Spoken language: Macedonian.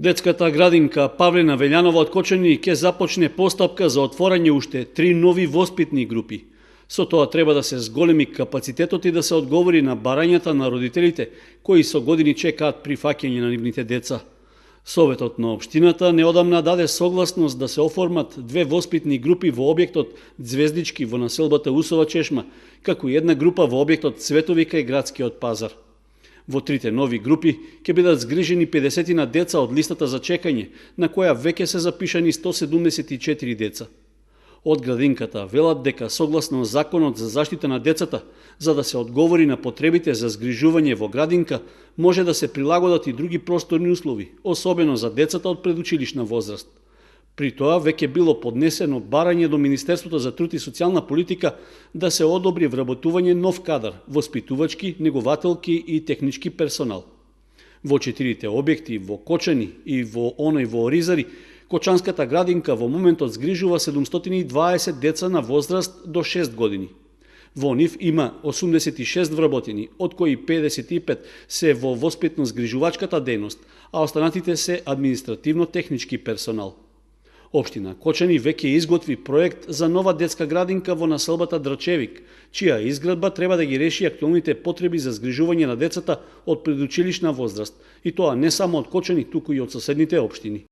Детската градинка Павлина Велјанова од Кочани ќе започне постапка за отворање уште 3 нови воспитни групи. Со тоа треба да се зголеми капацитетот и да се одговори на барањата на родителите кои со години чекаат прифаќање на нивните деца. Советот на општината неодамна даде согласност да се оформат 2 воспитни групи во објектот Звездички во населбата Усова Чешма, како и една група во објектот Цветови кај градскиот пазар. Во 3 нови групи ќе бидат згрижени 50 на деца од листата за чекање, на која веќе се запишани 174 деца. Од градинката велат дека согласно Законот за заштита на децата, за да се одговори на потребите за згрижување во градинка, може да се прилагодат и други просторни услови, особено за децата од предучилишна возраст. При тоа веќе било поднесено барање до Министерството за труд и социјална политика да се одобри вработување нов кадар, воспитувачки, негователки и технички персонал. Во 4 објекти во Кочани и во оној во Оризари, Кочанската градинка во моментот згрижува 720 деца на возраст до 6 години. Во нив има 86 вработени, од кои 55 се во воспитно-згрижувачката дејност, а останатите се административно-технички персонал. Општина Кочани веќе изготви проект за нова детска градинка во населбата Драчевик, чија изградба треба да ги реши актуелните потреби за згрижување на децата од предучилишна возраст, и тоа не само од Кочани, туку и од соседните општини.